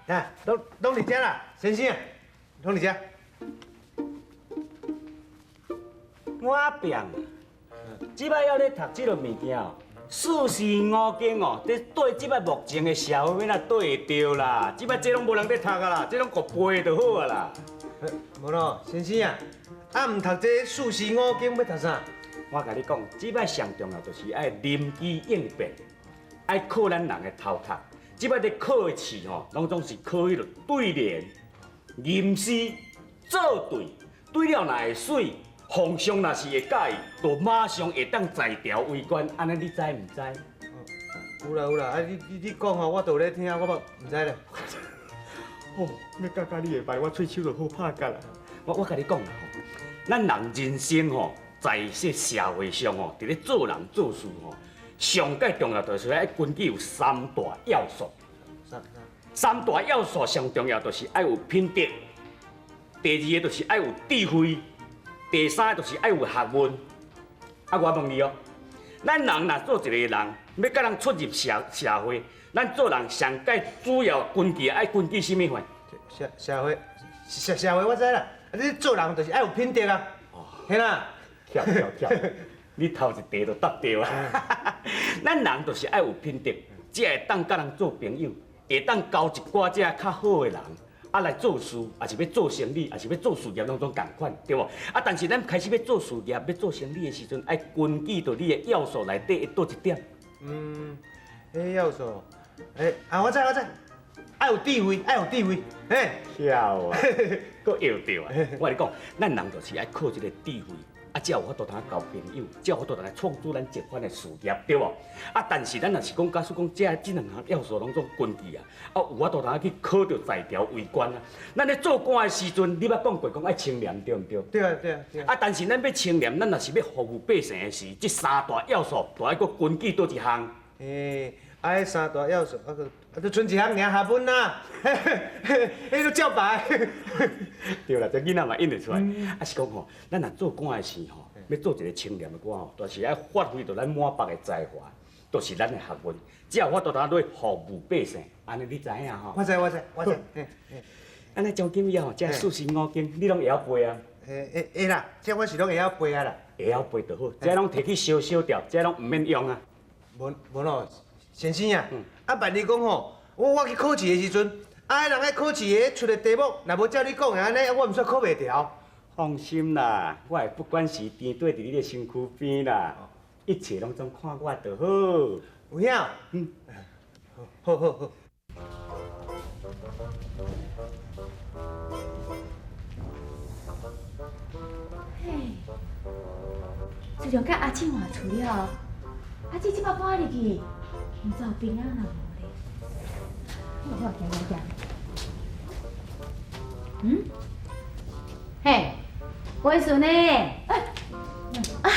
來，攏佇遮啦，先生，攏佇遮。我變，這擺猶咧讀這个物件哦，四書五經哦，這對這擺目前的社會欲按怎對會著啦？這擺這攏無人咧讀啊啦，這攏顧背就好啊啦。無咯，先生啊，啊毋讀這四書五經欲讀啥？我共你講，這擺上重要就是愛臨機應變，愛靠咱人的頭殼。這擺咧考的試吼，攏總是考彼个對聯、吟詩、做對，對了若會媠，皇上若是會佮意，就馬上會當在朝為官。按呢你知毋知？有啦有啦，啊你講吼，我都有咧聽，我嘛毋知咧。哦，欲教教你會歹，我喙鬚就好拍結啦。我共你講啦吼，咱人人生吼，在這社會上吼，佇咧做人做事吼，上蓋重要就是愛根據有三大要素。三大要素上重要就是愛有品德，第二个就是愛有智慧，第三个就是愛有學問。啊，我問你哦，咱人若做一个人，欲共人出入社會，咱做人上蓋主要根據愛根據啥物貨？社會我知啦，啊你做人就是愛有品德啊，嘿啦。巧巧巧，你頭一題就答對啊！咱人就是愛有品德，才會當佮人做朋友，會當交一寡這較好的人，啊來做事，抑是欲做生意，抑是欲做事業，攏總仝款，對無？啊，但是咱開始欲做事業、欲做生意的時陣，愛根據著你的要素內底的佗一點？嗯，彼要素，欸，啊，我知我知，愛有智慧，愛有智慧，嘿。巧啊，閣搖著啊！我共你講，咱人就是愛靠這个智慧。啊，才有法度通交朋友，才有法度通來創造咱一番的事業，對無？啊，但是咱若是講，假使講這兩項要素攏總根據啊，啊，有法度通去考著在朝為官啊。咱咧做官的時陣，你捌講過講愛清廉，對毋對？對啊，對啊，對啊。啊，但是咱欲清廉，咱若是欲服務百姓的時，這三大要素就愛閣根據佗一項？欸，啊，彼三大要素，啊，閣啊，就賰一項爾學問啦，彼閣照白。對啦，這囡仔嘛應會出來。啊是講吼，咱若做官的時吼，欲做一个清廉的官吼，就是愛發揮著咱滿腹的才華，就是咱的學問，才有法度通來服務百姓。按呢你知影吼？我知，我知，我知。按呢從今以後，這四書五經你攏會曉背啊？會會會啦，這我是攏會曉背啊啦。會曉背就好，這攏提去燒燒掉，這攏毋免用啊。無無咯，先生啊，啊萬一講吼，我去考試的時陣，啊，彼人咧考試的出的題目，若無照你講的按呢，我毋煞考袂著。放心啦，我會不管時甜綴佇你的身軀邊啦，一切攏總看我就好。有影？嗯。好好好。嘿，自從佮阿姊換厝了，阿姊這擺搬入去，毋知有平安抑無咧？好，行行行。嗯？嘿，溫順呢？啊，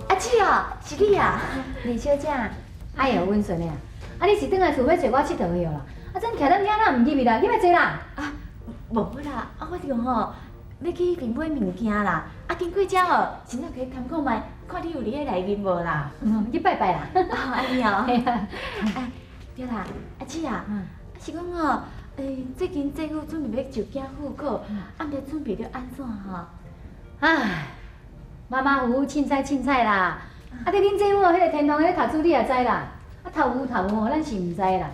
阿姊哦，是你啊，李小姐。哎喲，溫順的啊，啊你是轉來厝欲揣我𨑨迌去啦？啊，怎徛踮遐哪毋入去啦？入來坐啦。啊，無啦，啊我是講吼，欲去彼邊買物件啦，啊經過遮哦，先仔去參看覓，看你有佇彼內面無啦？嗯，去拜拜啦。哦，按呢哦。啊，對啦，阿姊啊，啊是講吼，欸，最近政府準備欲就囝赴考，啊毋知準備得按怎吼？唉，馬馬虎虎，凊彩凊彩啦。啊，你恁姐夫彼个天童彼个讀書你也知啦，啊讀有讀無吼，咱是毋知啦。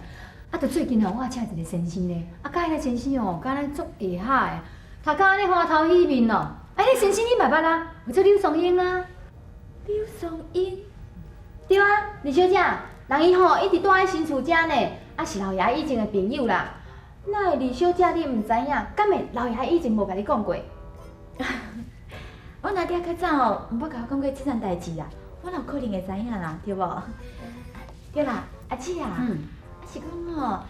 啊，著最近吼，我請一个先生咧，啊，佮彼个先生吼，敢若足會合的，讀甲按呢歡頭喜面哦。啊，彼个先生你嘛捌啊？叫做柳松英啊。柳松英？對啊，李小姐，人伊吼一直住佇新厝遮呢，啊是老爺以前的朋友啦。哪會李小姐你毋知影？敢會老爺以前無共你講過？阮阿爹較早吼，毋捌共我講過這層代誌啦，我哪有可能會知影啦，對無？對啦，阿姊啊，啊是講吼，啊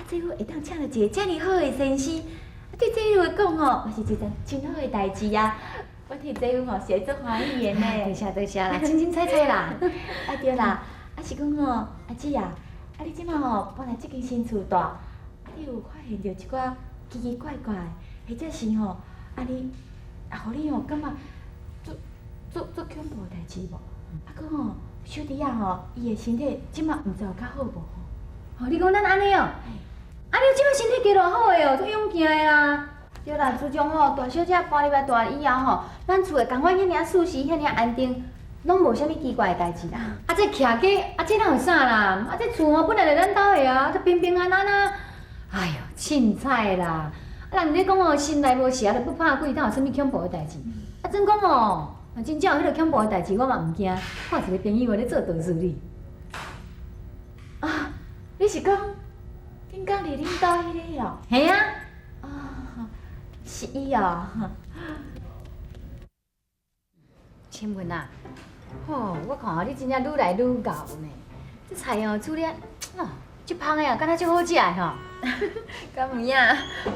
姐夫會當請著一个遮爾好的先生，啊對姐夫來講吼，嘛是一件真好的代誌啊。我替姐夫吼是會足歡喜的呢。多謝多謝啦，凊凊彩彩啦。啊對啦，啊是講吼，阿姊啊，啊你這馬吼搬來這間新厝住，啊你有發現著一寡奇奇怪怪的，或者是吼，啊你啊予你吼感覺足足足恐怖的代誌無？啊閣吼，小弟仔吼，伊的身體這馬毋知有較好無吼？哦，你講咱按呢哦？啊，你這擺身體加偌好的哦，足勇健的啦。對啦，自從吼大小姐搬入來住以後吼，咱厝的仝款遐爾舒適，遐爾安定，攏無啥物奇怪的代誌啦。啊，這徛家，啊，這哪有啥啦？啊，這厝吼本來就咱兜的啊，這平平安安啊。哎喲，凊彩啦！啊，人咧講哦，身內無邪，就不怕鬼，哪有啥物恐怖的代誌？啊，準講哦，若真正有彼个恐怖的代誌，我嘛毋驚。我有一个朋友咧做道士哩。啊，你是講頂工佇恁兜彼个哦？嘿啊。啊，是伊哦。清文啊，吼，我看你真正愈來愈𠢕呢。這菜哦煮了，哦，足芳的啊，敢若足好食的吼。敢有影？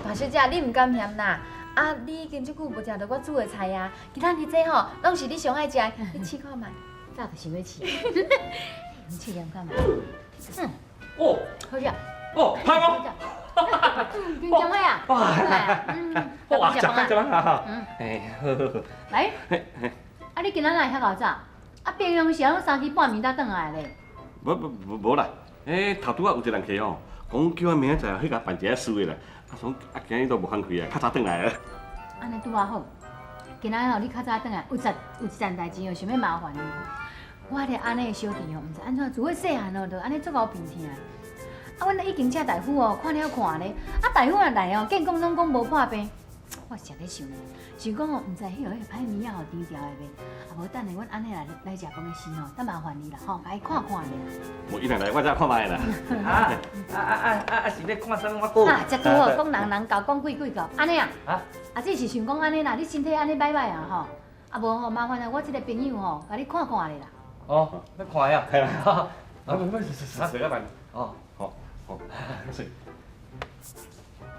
大小姐，你毋敢嫌啦。啊，你已經足久無食著我煮的菜啊，今仔日這吼，攏是你上愛食的，你試看覓。早就想欲試。你試驗看覓。嗯。哦。好食。哦，芳哦。嗯，真正啊。哇。嗯。哇，食飯食飯啊。嗯。哎，好好好。來。啊，你今仔哪會遐𠢕早？啊，平常時攏三更半暝才轉來咧。無無無無啦，欸，頭拄仔有一個人客吼，講叫我明仔載去共辦一下事的啦，啊，所以啊今日都無空開啊，較早轉來啊。按呢拄仔好，今仔吼你較早轉來，有實有一件代誌哦，想欲麻煩你。我咧按呢小弟哦，毋知按怎，自我細漢哦，就按呢足𠢕病疼的。啊，阮已經請大夫哦，看了看咧，啊，大夫若來哦，見講攏講無破病。我誠咧想咧，想講哦，毋知彼個彼歹物仔予除掉的袂？啊，無等下阮按呢來來食飯的時吼，再麻煩你啦吼，共伊看看咧。無伊若來，我才看覓啦。啊啊啊啊啊！是欲看啥物？我閣。啊，這拄好講人人𠢕，講鬼鬼𠢕，按呢啊？啊。啊，這是想講按呢啦，你身體按呢歹歹啊吼，啊無吼麻煩啊，我這個朋友吼，共你看看咧啦。哦，欲看呀？係啦。啊，無無，是隨個辦。哦，好，好，隨。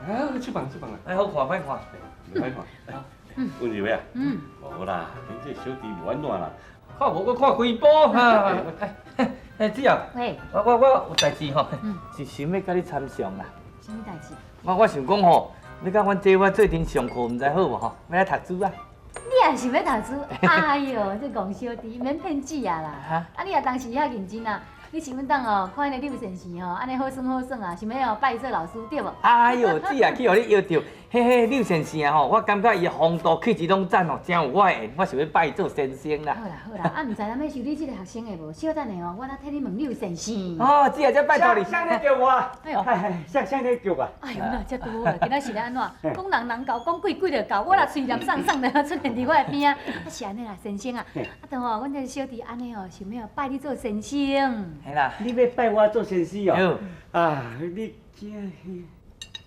啊，出房出房啦！哎，好看歹看，歹看。溫柔啊？嗯。無啦，恁這小弟無按怎啦。看無，我看幾部哈。哎哎，姊啊。喂。我有代誌吼，是想欲佮你參詳啦。啥物代誌？我想講吼，欲佮阮姐夫做陣上課，毋知好無吼？欲來讀書啊。你也想欲讀書？哎喲，這戇小弟，免騙姊啊啦！啊，你若當時遐認真啊！你是阮當哦，看彼個柳先生吼，按呢好耍好耍啊，想欲哦拜伊做老師對無？哎喲，姊啊，去予你搖著，嘿嘿，柳先生吼，我感覺伊風度氣質攏讚哦，誠有我的緣，我想欲拜伊做先生啦。好啦好啦，啊，毋知咱欲收你這個學生的無？小等下哦，我來替你問柳先生。哦，姊啊，這拜託你。誰咧叫我？哎喲，誰咧叫我？哎喲，那這拄好啦，今仔是咧按怎？講人人𠢕，講鬼鬼就𠢕，我若喙黏送送的出現佇我的邊仔，啊是按呢啦，先生啊，啊當吼，阮這個小弟按呢哦，想欲拜你做先生。嘿啦，你欲拜我做先生哦？啊，你這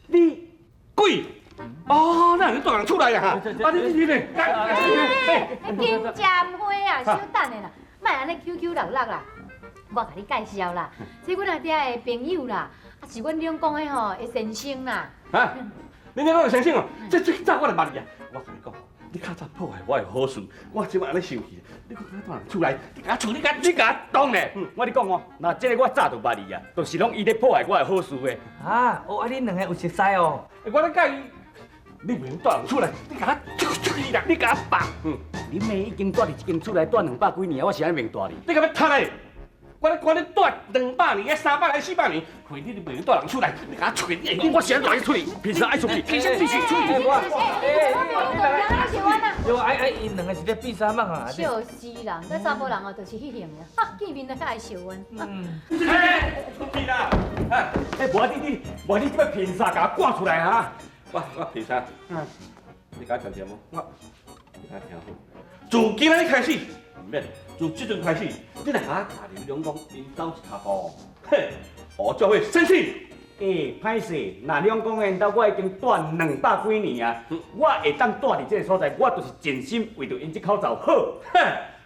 你鬼哦，那你蹛人厝內啊？啊，你你你，哎，緊食花啊，小等下啦，莫按呢 QQ 六六啦，我共你介紹啦，這阮阿爹的朋友啦，啊是阮兩公的吼的先生啦。啊，恁兩公的先生哦，這早我就捌你啊，我共你講。你較早破壞我的好事，我這擺按呢生氣，你閣共我蹛人厝內，你共我厝，你共你共我擋咧！我咧講哦，若這个我早就捌伊啊，就是攏伊咧破壞我的好事的。啊，哦，啊，恁兩个有熟似哦？我咧佮伊，你袂用蹛人厝內，你共我出出去啦！你共我放。恁妹已經蹛佇這間厝內蹛200幾年啊，我是按怎袂蹛佇？你共欲讀咧？我咧看你蹛200年、300年、400年，非你都袂用蹛人厝內，你共我出去！我是按怎蹛出去？憑啥愛出去？憑啥必須出去？有哎哎，𪜶兩个是咧比啥物啊？笑死人！這查埔人哦，就是彼型的，哈，見面就遐愛笑阮。嗯。出去啦！哎，無你你，無你這擺憑啥共我趕出來哈？我憑啥？嗯。你共我聽聽無？我，你共我聽好。自今仔日開始，毋免，自這陣開始，你若共我踏入兩公𪜶兜一跤步，嘿，我就會生氣。欸，歹勢，若兩公𪜶兜我已經蹛200幾年啊，我會當蹛佇這个所在，我就是盡心為著𪜶這口罩好。哼，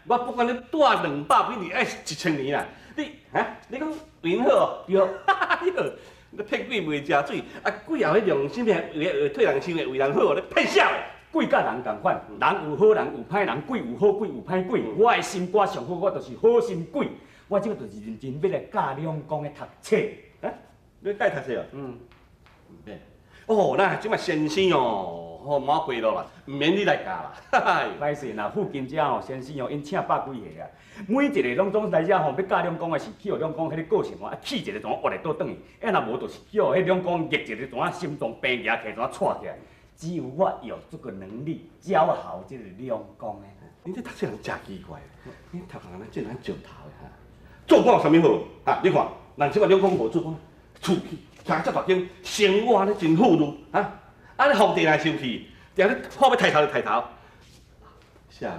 我不管你蹛200幾年，抑是1000年啦，你哈，你講為𪜶好哦？對，你騙鬼袂食水，啊鬼也有彼良心，會替人想的，為人好，你騙啥的？鬼佮人仝款，人有好人有歹人，鬼有好鬼有歹鬼。我的心肝上好，我就是好心鬼。我這个就是認真欲來教兩公的讀冊。啊，你欲教讀冊哦？嗯。毋免。哦，那這擺先生哦，吼滿過路啦，毋免你來教啦。哈哈。歹勢啦，附近遮吼先生哦，𪜶請百幾个啊，每一个攏總來遮吼，欲教兩公的是去予兩公彼个個性吼，啊氣一个怎活會倒轉去，啊若無就是叫彼兩公逆一個怎心臟病舉起來怎掣起來。只有我有這個能力教好這個兩公的。你這讀冊人誠奇怪，你頭殼按呢正按石頭的哈。做官有啥物好？哈，你看，人這擺兩公無做官，厝徛遮大間，生活呢真富裕，哈。啊，你皇帝來生氣，定咧看欲刣頭就刣頭。少年，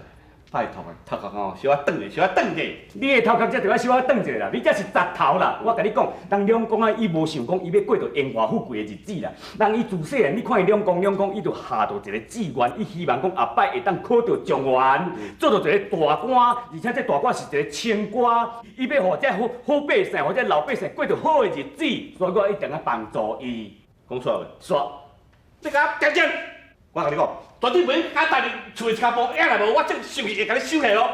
拜託啊，頭殼哦，小可轉者，小可轉者。你的頭殼才著愛小可轉者啦，你這是雜頭啦。我共你講，人兩公啊，伊無想講伊欲過著榮華富貴的日子啦。人伊自細漢，你看伊兩公兩公，伊就下著一個志願，伊希望講後擺會當考著狀元，做著一個大官，而且這大官是一個清官，伊欲予這好好百姓，予這老百姓過著好的日子，所以我一定愛幫助伊。講錯未？煞。你共我講正，我共你講，絕對袂共帶入厝的跤步，抑若無我這生氣會共你收起來哦。